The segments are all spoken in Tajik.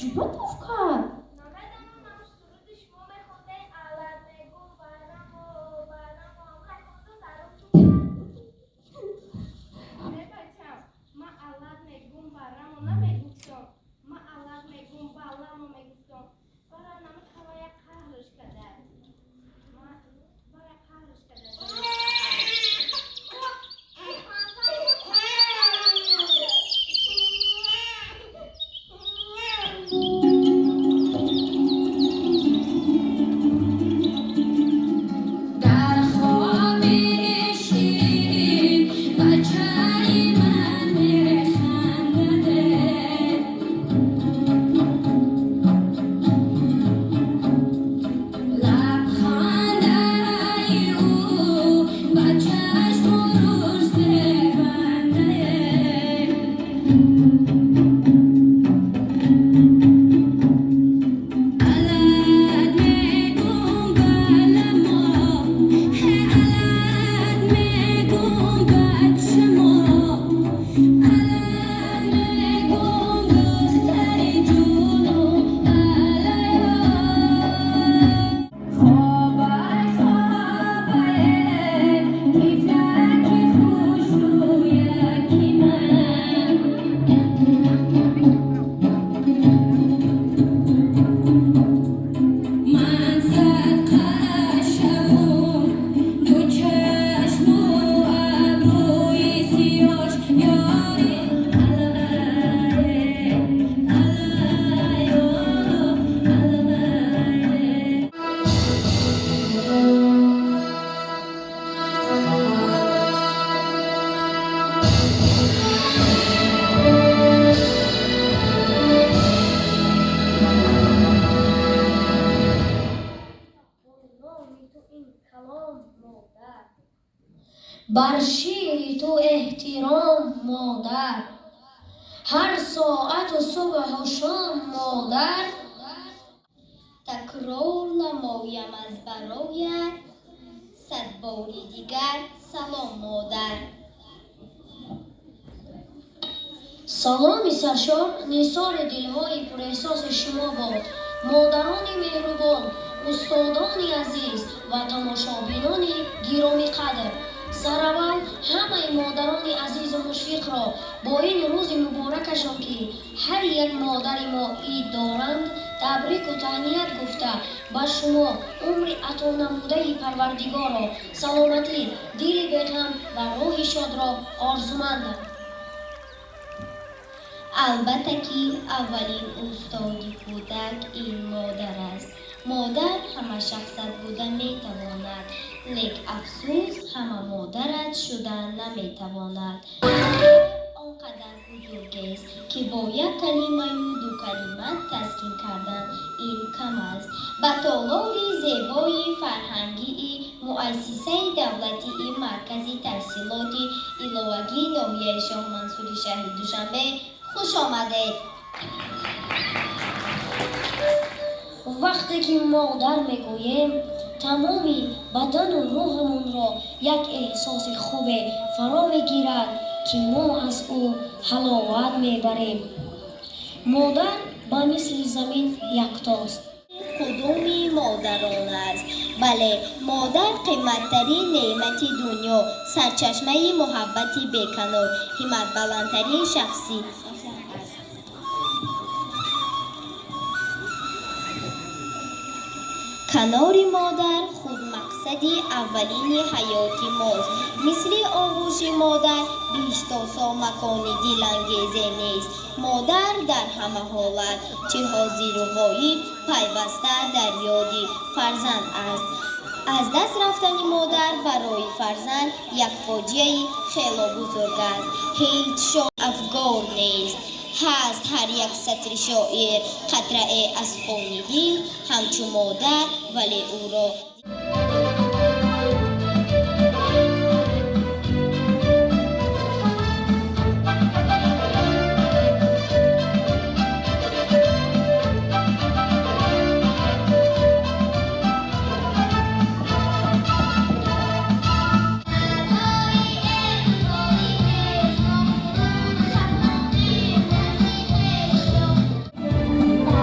Чӣ ба туф кард? Намедонам, суруди шумо мехондем, аллат мегум, барамо, барамо, мехонду дарун туф кард. Не, бачам, ман аллат мегум, барамо намегуфтам. Ман аллат мегум, баламо мегуфтам. Бара намехавая қаҳрш када. Бара қаҳрш када. Дар хоби ширин бачаи ман механдад. Лабхандаи ӯ ба чашму рӯш зебандае. Аллат мегум баламо, ҳе аллат мегум бачамо, аллат мегум духтари ҷуну аллаё. Хобай, хобае, тифлаки хушрӯяки ман. Ман садқа шавум, ду чашму абрӯи сиёш ёри. Аллае, аллаё, аллае. Номи ту ин калом, модар. Бар шири ту эҳтиром, модар. Ҳар соату субҳу шом, модар. Такрор намоям аз бароят сад бори дигар салом, модар. Саломи саршор нисори дилҳои пурэҳсоси шумо бод, модарони меҳрубон, устодони азиз ва тамошобинони гиромиқадр. Сараввал ҳамаи модарони азизу мушфиқро бо ин рӯзи муборакашон, ки ҳар як модари мо ид доранд, табрику таҳният гуфта, ба шумо умри атонамудаи Парвардигорро, саломатӣ, дили беғам ва рӯҳи шодро орзумандам. Албатта, ки аввалин устоди кӯдак ин модар аст. Модар ҳама шахсат буда метавонад, лек афсӯс, ҳама модарат шуда наметавонад. Он қадар бузургест, ки бо як калимаю ду калима таскин кардан ин кам аст. Ба толори зебои фарҳангии муассисаи давлатии Маркази таҳсилоти иловагии ноҳияи Шоҳмансури шаҳри Душанбе хуш омадед. Вақте ки модар мегӯем, тамоми бадану рӯҳамонро як эҳсоси хубе фаро мегирад, ки мо аз ӯ ҳаловат мебарем. Модар ба мисли замин яктост. Қудуми модарон аст. Бале, модар қиматтарин неъмати дунё, сарчашмаи муҳаббати беканор, ҳимматбаландтарин шахсӣ аст. Канори модар худ мақсади аввалини ҳаёти мост. Мисли оғӯши модар биҳиштосо макони дилангезе нест. Модар дар ҳама ҳолат, чӣ ҳозиру ғоиб, пайваста дар ёди фарзанд аст. Аз даст рафтани модар барои фарзанд як фоҷиаи хело бузург аст. Ҳеҷ афгор нест. Ҳаст ҳар як сатри шоир қатрае аз хуни дил ҳамчу модар, вале ӯро Дар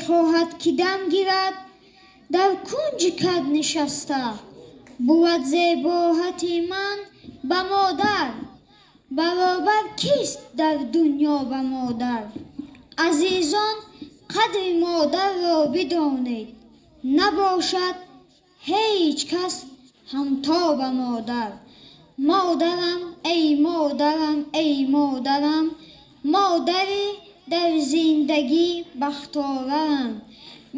Мехоҳад, ки дам гирад, дар кунҷи кад нишаста. Бувад зебоҳати ман ба модар, баробар кист дар дунё ба модар? Азизон, қадри модарро бидонед, набошад ҳеҷ кас ҳамто ба модар. Модарам, эй модарам, эй модарам, модари дар зиндагӣ бахтоварам.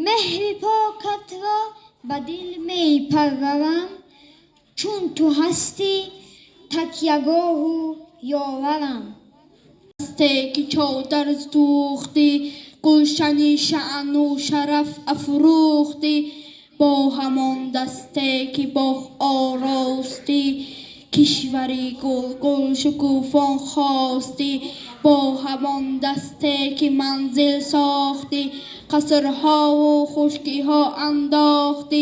Меҳри покатро ба дил мепарварам, чун ту ҳастӣ такягоҳу ёварам. Дасте ки чодар сӯхтӣ, гулшани шаъну шараф афрӯхтӣ, бо ҳамон дасте ки боғ оростӣ, кишвари гулгул шукуфон хостӣ, бо ҳамон дасте ки манзил сохтӣ, қасрҳову хушкиҳо андохтӣ,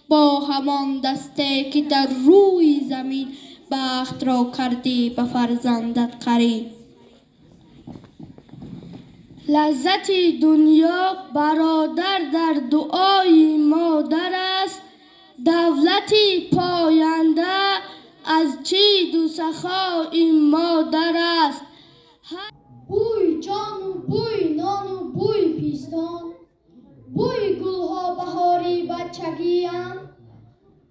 бо ҳамон дасте ки дар рӯи замин бахтро кардӣ ба фарзандат қарин. Лаззати дунё, бародар, дар дуои модар аст. Давлати поянда аз ҷиду сахои модар аст. Бӯи ҷону бӯи нону бӯи пистон, бӯи гулҳо баҳори бачагиям,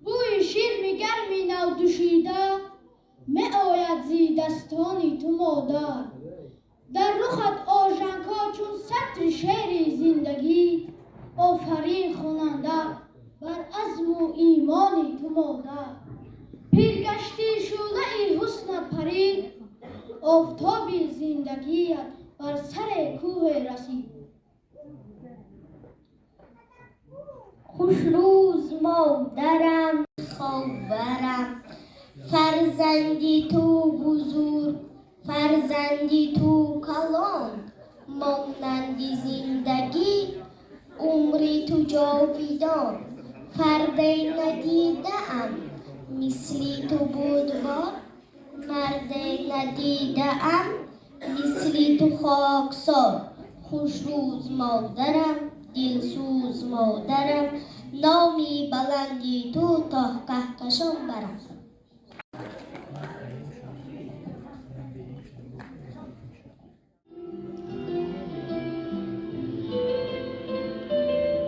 бӯи ширми гарми навдӯшида меояд зи дастони ту, модар. Дар рухат ожанкҳо чун сатри шеъри зиндагӣ, офарин хонанда бар азму имони ту, модар. Пир гаштӣ, шӯълаи ҳуснат парид, офтоби зиндагият бар сари кӯҳе расид. Хушрӯз модарам, ховарам, фарзанди ту бузург, фарзанди ту калон, монанди зиндагӣ умри ту ҷовидон. Фарде надидаам мисли ту бурдбор, марде надидаам мисли ту хоксор. Хушрӯз модарам, дилсӯз модарам, номи баланди ту то каҳкашон барам.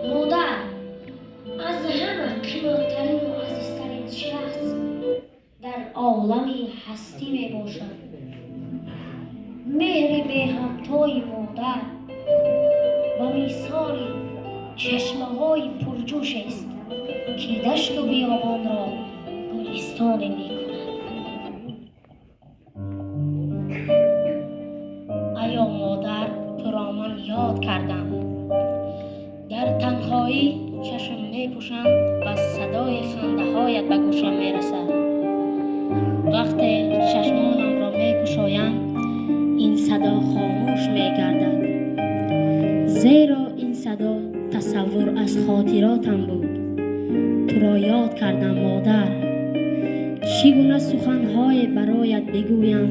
Модар аз ҳама қиматтарину азизтарин шахс дар олами ҳастӣ мебошад. Меҳри беҳамтои модар ба мисоли чашмаҳои пурҷӯш аст, ки дашту биёбонро гулистоне мекунад. Аё модар, туро ман ёд кардам. Дар танҳоӣ чашм мепӯшам ва садои хандаҳоят ба гӯшам мерасад. Вақте чашмонамро мекушоям, ин садо хомӯш мегардад, зеро ин садо тасаввур аз хотиротам буд. Туро ёд кардам, модар. Чӣ гуна суханҳое бароят бигӯям,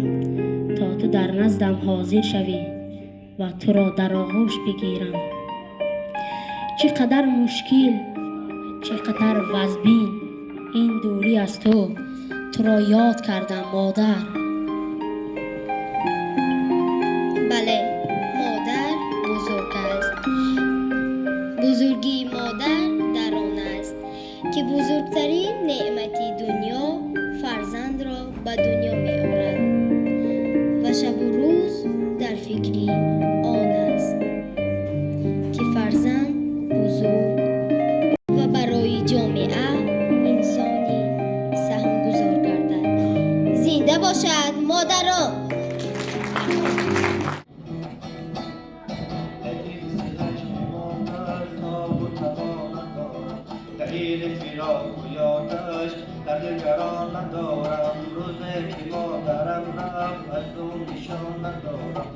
то ту дар наздам ҳозир шавӣ ва туро дар оғӯш бигирам? Чӣ қадар мушкил, чӣ қадар вазбин ин дурӣ аз ту. Туро ёд кардам, модар. Бале, модар бузург аст. Бузургии модар дар он аст, ки бузургтарин неъмати дунё, фарзандро ба дунё меорад ва шабу рӯз дар фикри он аст, ки фарзанд бузург ва барои ҷомеа инсони саҳмгузор гардад. Зинда бошад модарон! модар тобу тавон надорам, далели фироқу ёдаш дар дил гарон надорам. Рӯзе ки модарам рафт, аз ӯ нишон надорам,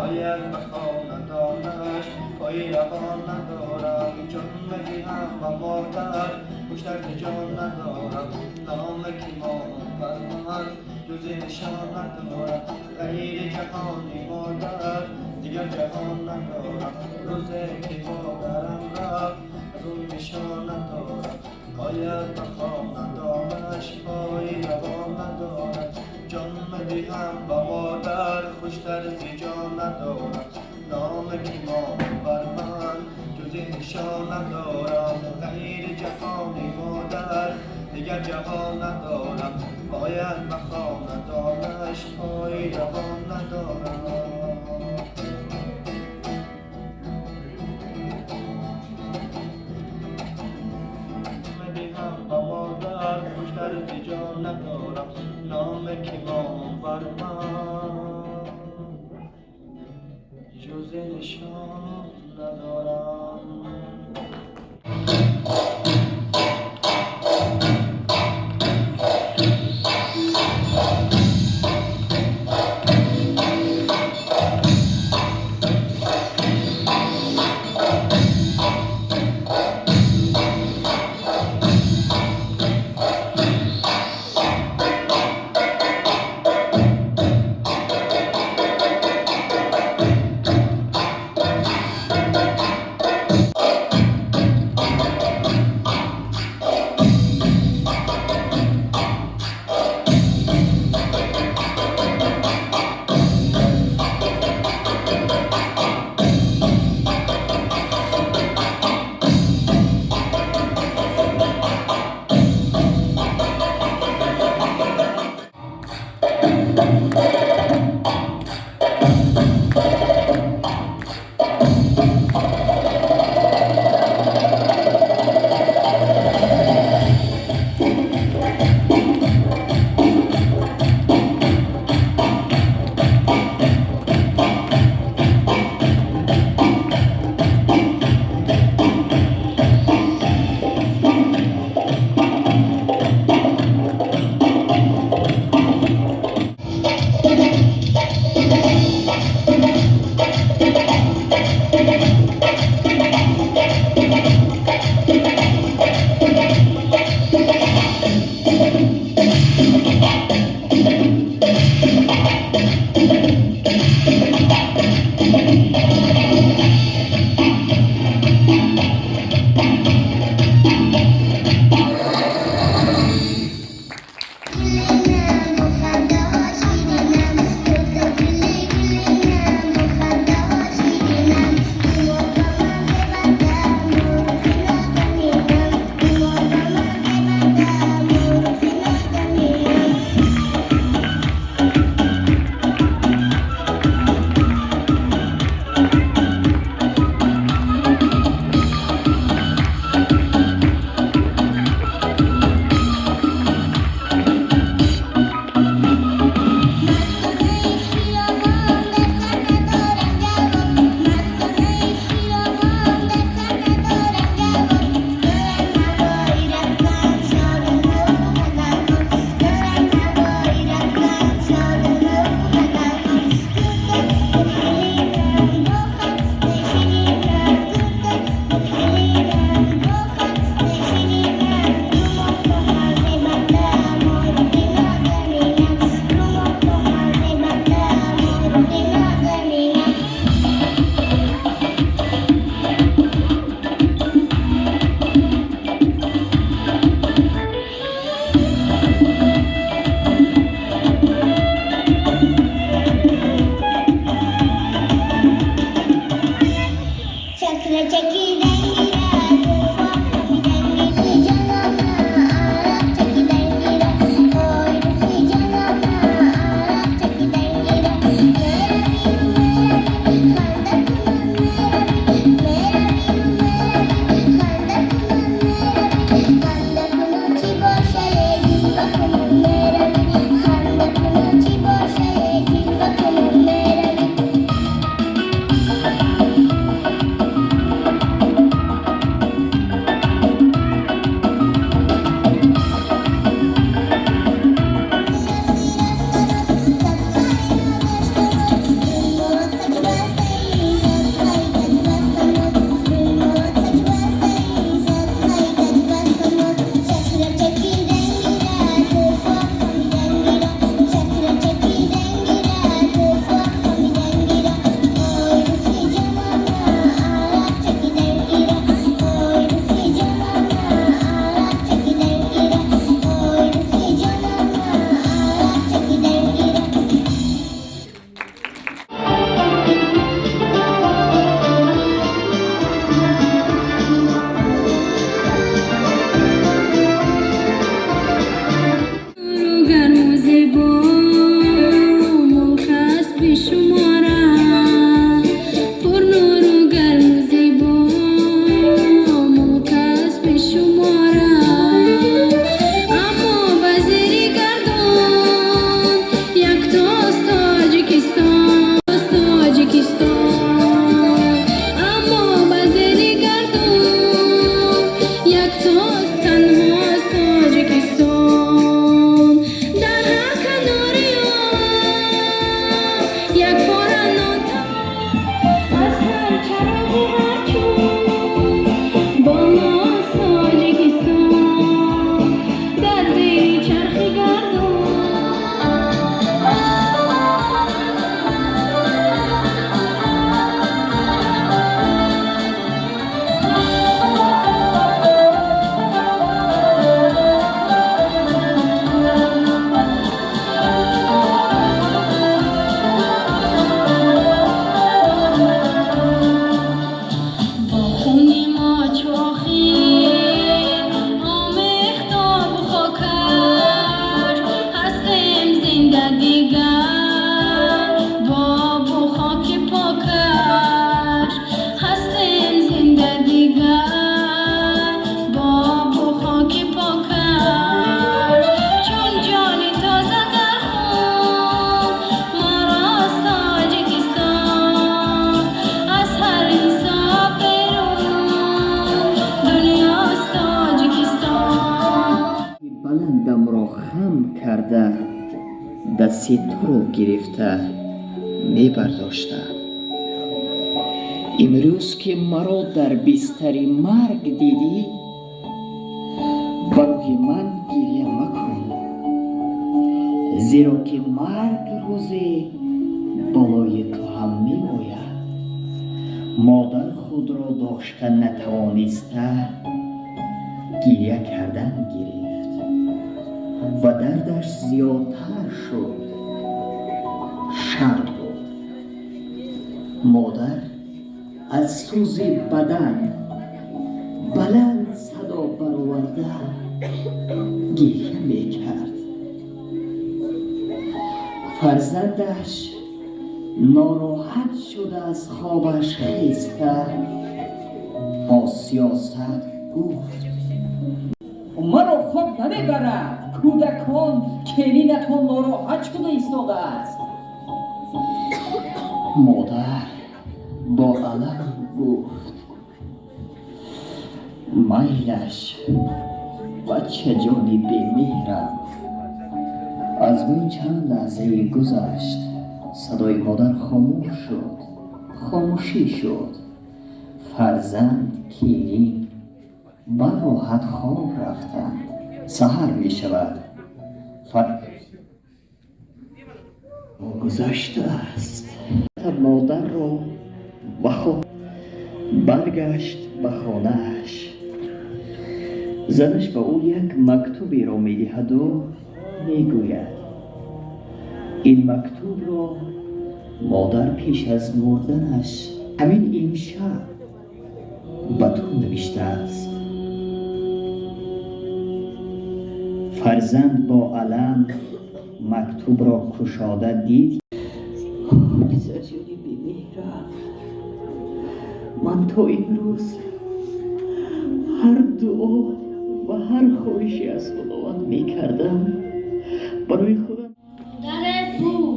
ояд ба хонадонаш пои равон надорам. Ҷон медиҳам ба модар. Хуштар зи ҷон надорам. Номе ки монд бар ман, ҷуз ин нишон надорам. Ғайри ҷаҳони модар дигар ҷаҳон надорам. Рӯзе ки модарам рафт, аз ӯ нишон надорам. Бояд ба хонадонаш пои равон надорам. Ҷон медиҳам ба модар, хуштар зи ҷон надорам. Номе ки монд бар ман, ҷуз ин нишон надорам. Ғайри ҷаҳони модар дигар ҷаҳон надорам. Бояд ба хонадонаш пои равон надорам. Медиҳам ба модар, хуштар зи ҷон надорам. Номе ки монд бар ман, ҷуз ин нишон надорам. дорам, аммо ба зери гардун яктост Тоҷикистон, Тоҷикистон, аммо ба зери гардун яктост, танҳост Тоҷикистон. Дар ҳар канори он як пора нон, аз ҳар чароғу ҳар чун болост Тоҷикистон, дар зери чархи гардун. Бо хуни мо чу охир омехт обу хокаш, ҳастем зинда дигар бо обу хоки покаш, ҳастем зинда дигар бо обу хоки покаш. Чун ҷони тоза дар хун морост Тоҷикистон, аз ҳар ҳисоб берун дунёст Тоҷикистон. Баландамро хам карда, дасти туро гирифта мебардоштам. Имрӯз ки маро дар бистари марг дидӣ, барои ман гиря макун, зеро ки марг рӯзе болои ту ҳам меояд. Модар худро дошта натавониста, гиря кардан гирифт ва дардаш зиёдтар шуд. Шаб буд. Модар аз сӯзи бадан баланд садо бароварда гиря мекард. Фарзандаш нороҳат шуда, аз хобаш хеста, бо сиёсат гуфт: Маро хоб намебарад. Кӯдакон, келинатон нороҳат шуда истодааст. Модар бо алам гуфт: «Майлаш, бачаҷони бемеҳрам». Аз мин чанд лаҳзае гузашт. Садои модар хомӯш шуд, хомӯшӣ шуд. Фарзанд, келин бароҳат хоб рафтанд. Саҳар мешавад. Гузаштааст. Модарро ба хоб баргашт ба хонааш. Занаш ба ӯ як мактуберо медиҳаду мегӯяд: «Ин мактубро модар пеш аз мурданаш ҳамин имшаб ба ту навиштааст». Фарзанд бо алам мактубро кушода дид: «Писарҷони бемеҳрам, ман то имрӯз ҳар дуо ва ҳар хоҳише аз Худованд мекардам, барои худам Модаре буд,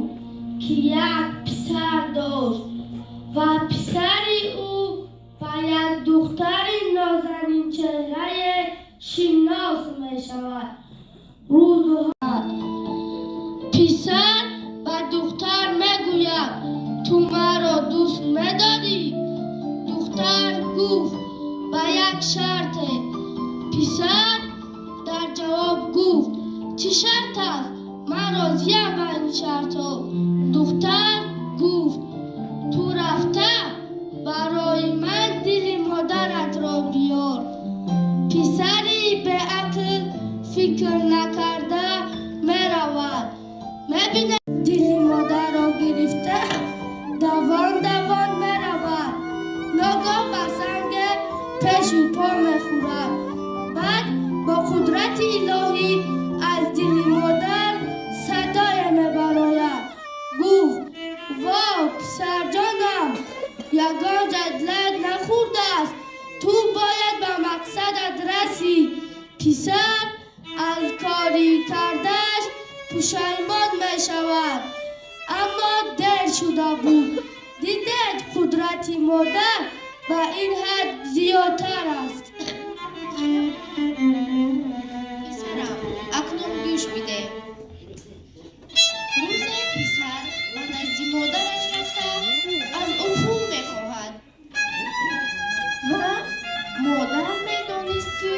ки як писар дошт ва писари ӯ ба як духтари нозанинчеҳрае шинос мешавад. Рӯзҳо писар ба духтар мегӯяд: «Ту маро дӯст медорӣ?» Духтар гуфт: «Ба як шарте». Писар дар ҷавоб гуфт: «Чӣ шарт аст? Ман розиям ба ин шартҳо». Духтар гуфт: «Ту рафта барои ман дили модаратро биёр». Писари беақл фикр накарда меравад, мебинад, дили модарро гирифта давон давон меравад. Ногоҳ ба санге пеши по мехӯрад. Баъд бо қудрати илоҳӣ аз дили модар садое мебарояд. Гуфт: «Во, писарҷонам, ягон ҷадлат нахӯрдааст, ту бояд ба мақсадат расӣ». Писар аз кори кардааш пушаймон мешавад, аммо дер шуда буд. Дидед, қудрати модар ба ин ҳад зиёдтар аст. Писарам, акнун гӯш бидеҳ. Рӯзе писар ба назди модараш рафта аз ӯ пул мехоҳад ва модар медонист, ки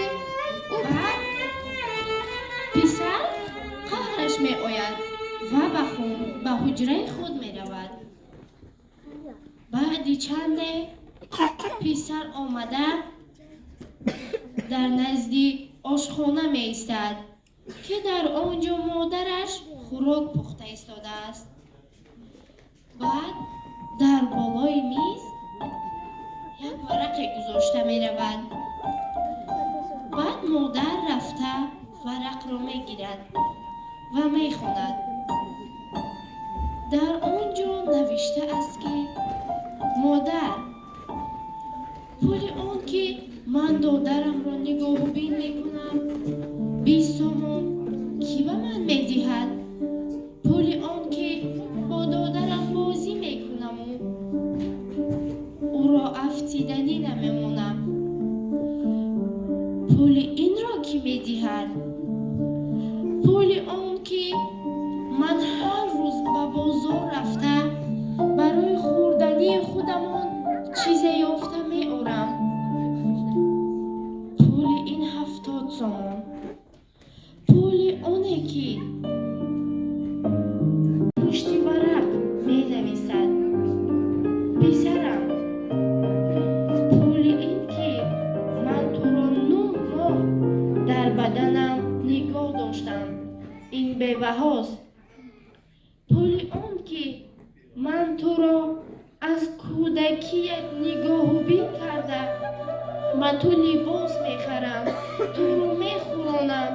ӯ. Баъд писар қаҳраш меояд ва ба ҳуҷраи худ меравад. Баъди чанде писар омада дар назди ошхона меистад, ки дар он ҷо модараш хӯрок пухта истодааст. Баъд дар болои миз як варақе гузошта меравад. Баъд модар рафта варақро мегирад ва мехонад. Дар он ҷо навишта аст, ки модар, пули он ки ман додарамро нигоҳубин мекунам, 20 сомон, кӣ ба ман медиҳад? Пули он ки бо додарам бозӣ мекунаму ӯро афтиданӣ намемонам, пули инро кӣ медиҳад? Пули он ки ман ҳар рӯз ба бозор рафта барои хӯрдании худамон чизе ёфта меорам, пули ин 70 сомон, пули оне ки пушти варақ менависад: писарам, пули ин ки ман туро 9 моҳ дар баданам нигоҳ доштам, ин бебаҳост. Пули он ки ман туро аз кӯдакият нигоҳубин карда ба ту либос мехарам, туро мехӯронам.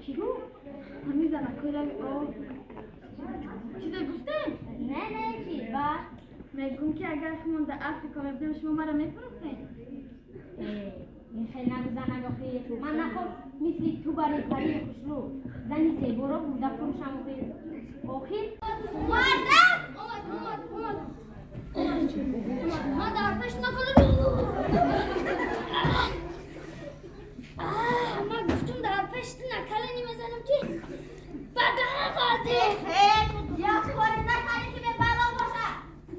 Чӣ гуфт? Ҳамин занакои лаби об. Чизе гуфтем? Не, чӣ? Ба? Мегӯм, ки агар шумо дар Африка мебудем, шумо маро мефурӯхтем? Ин хел нагу, занак, охир. Ман наход мисли ту бари парии хушрӯ зани зеборо бурда фурӯшам, охир. Охир. Мардак! Омад, омад, омад. Омад. Ман дар пеш накардам. Ман гуфтум, дар пеш ту накалани мезанам, ки ба даҳан хӯрдӣ. Як кори накардӣ, ки бебало бошад.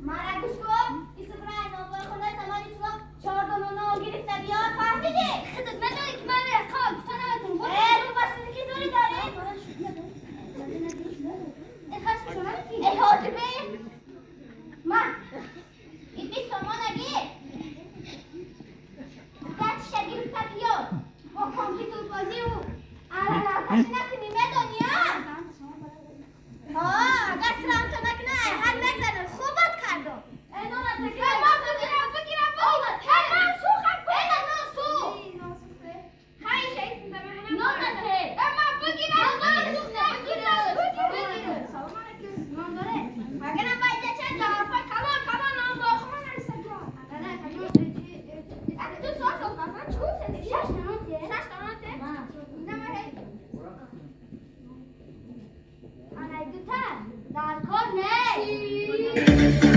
Мара гӯш кун, исубрай нонвойхонаи самани чулоқ чор дона нон гирифта биёр, фаҳмидӣ? Худат медонӣ, ки ман рақам гуфта наметавонам. Э, рӯ ба сини ки зӯрӣ дорӣ? Э, ҳозир бе. Ма, и 20 сомона гир. Дастиша гирифта биёр. Бо компютербозиву алалалкашӣ накунӣ, медонӣ, а? Ҳо, агар трамта накунӣ, ҳар мегзарад. Хубат кардам. Э, нона бигирам, бигирам, бигирам, бигирам. Э, нон сӯхт. Э, нон сӯхт. Нона те. Э, ман бигирам, нон сӯхт, бигирам, бигирам. Салом алейкум. Нон доред? Агарам байда чанд Ҳарфои калон, калон нон бо хуман нарисагиё. Ту сол сол кардам, чӣ гуфтӣ? Шаш та нон те. Шаш та нон те? Ина ма Анай дута дар кор не.